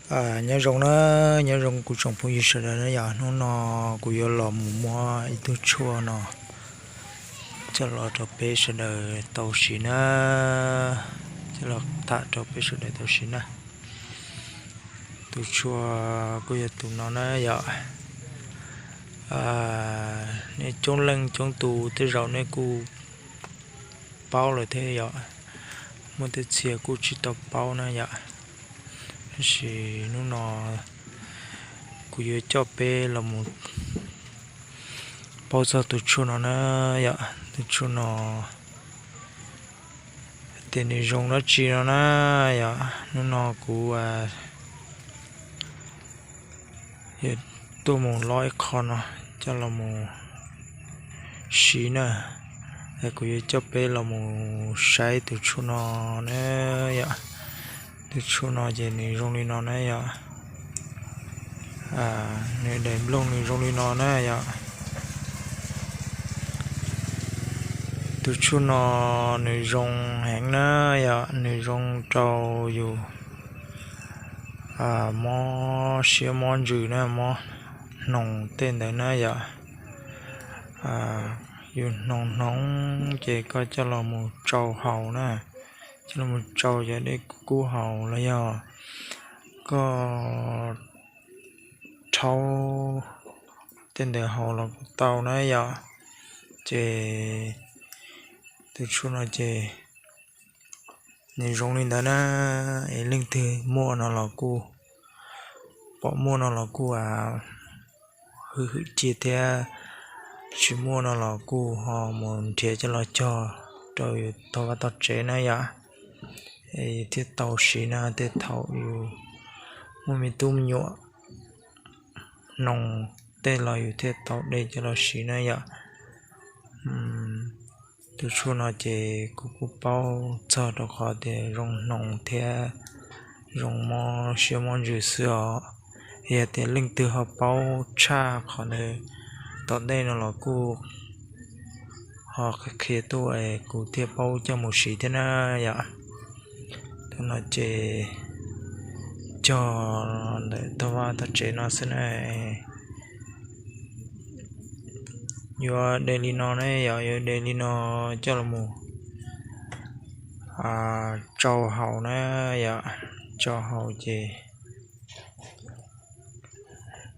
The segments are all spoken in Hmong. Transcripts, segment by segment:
Nyob zoo na, nyob zoo kuv tsoom phooj ywg sawv daws na yom. Hnub no kuv yuav los mus muab ib tug tshuaj no coj los rau peb sawv daws tau siv na, coj los tham rau peb sawv daws tau siv na. Tus tshuaj kuj yog tus no na yom. Nej coob leej coob tus tej zaum nej kuj paub lawm thiab yom, muaj tej txhia kuj tsis tau paub na yom. Tab sis hnub no kuv yuav coj peb los mus paub txog tus tshuaj no na yom. Tus tshuaj no tias nws zoo dab tsi no na yom. Hnub no kuv yuav tuaj mus lob ib qho no coj los mus siv na. Es kuv yuav coj peb los mus saib tus tshuaj no na yom. Tus tshuaj no ces nws zoo li no na yom. Nws daim nplooj nws zoo li no na yom. Tus tshuaj no nws zoo heev na yom, nws zoo rau yus mob siab mob ntsws na, mob hnoos tej ntawd na yom. Yus hnoos hnoos ces koj coj los mus tsau haus na, coj los mus tsau cov dej kub kub haus los yog koj rhaub tej ntawd haus los kuj tau na yom. Ces tus tshuaj no ces nws zoo li ntawd na, es leej twg muaj no los kuj, pom muaj no los kuj hwm hwm cia thiab, tsis muaj no los kuj ho mus nrhiav coj los cog rau yus tog vaj tog tsev na yom. Es yus thiaj tau siv na, tej thaum yus muaj me tub me nyuam hnoos tej los yus thiaj tau de coj los siv na yom. Tus tshuaj no ces kuv kuj paub txog rau qhov tias zoo hnoos thiab zoo mob siab mob ntsws xwb os. Yog tias leej twg ho paub tshaj qhov ntawd tom ntej no los kuj ho qhia tuaj es kuv thiaj paub coj mus siv thiab na yom. Tus no ces cog ntawm tog vaj tog tsev no xwb na. Yuav de li no ne yom, yuav de li no coj los mus tsau haus na yom, tsau haus ces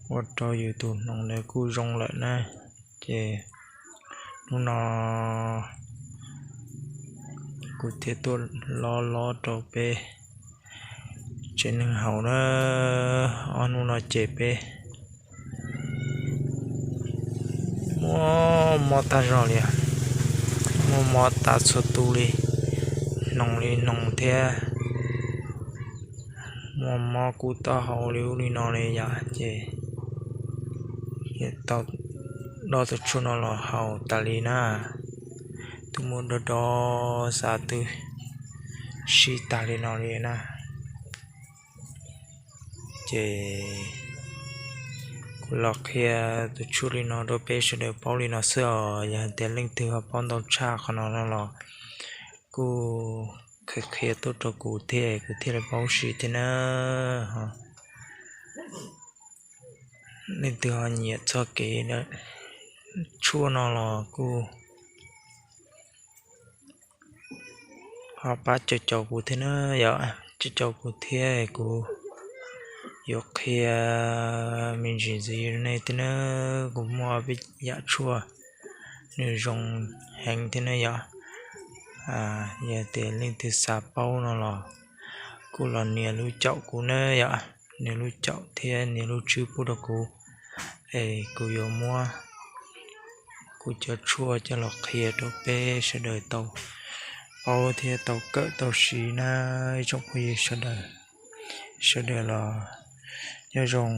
ua rau yus tus hnoos ntawd kuj zoo lawm na. Ces hnub no kuv thiaj tuaj lob lob rau peb tsev neeg haus na. Ob hnub no ces peb muaj mob tag zog li, muaj mob tas txhua tus li, hnoos li hnoos thiab muaj mob kub taub hau li ub li no li yom. Ces tau dob tus tshuaj no los haus tas li na, twb muaj dob dob xav twb sib tag li no li na. Ces kuv los qhia tus tshuaj li no rau peb sawv daws paub li no xwb os. Yog hais tias leej twg ho paub ntau tshaj qhov no no los kuj qhia qhia tuaj rau kuv thiab kuv thiaj li paub siv thiab na. Leej twg ho nyiam txoj kev tshuaj no los kuj ho pab caum caum kuv thiab na yom, caum caum kuv thiab kuv yuav qhia me ntsis ntxiv nej thiab na. Kuv muaj peb yam tshuaj nws zoo heev thiab na yom. Yog tias leej twg xav paub no los kuj los nias lub caum kuv na yom, nias lub caum thiab nias lub tswb pub rau kuv, es kuv yuav muab kuv cov tshuaj coj los qhia rau peb sawv daws tau paub thiab tau kawm tau siv na. Ib tsoom phooj ywg sawv daws, sawv daws los nyob zoo.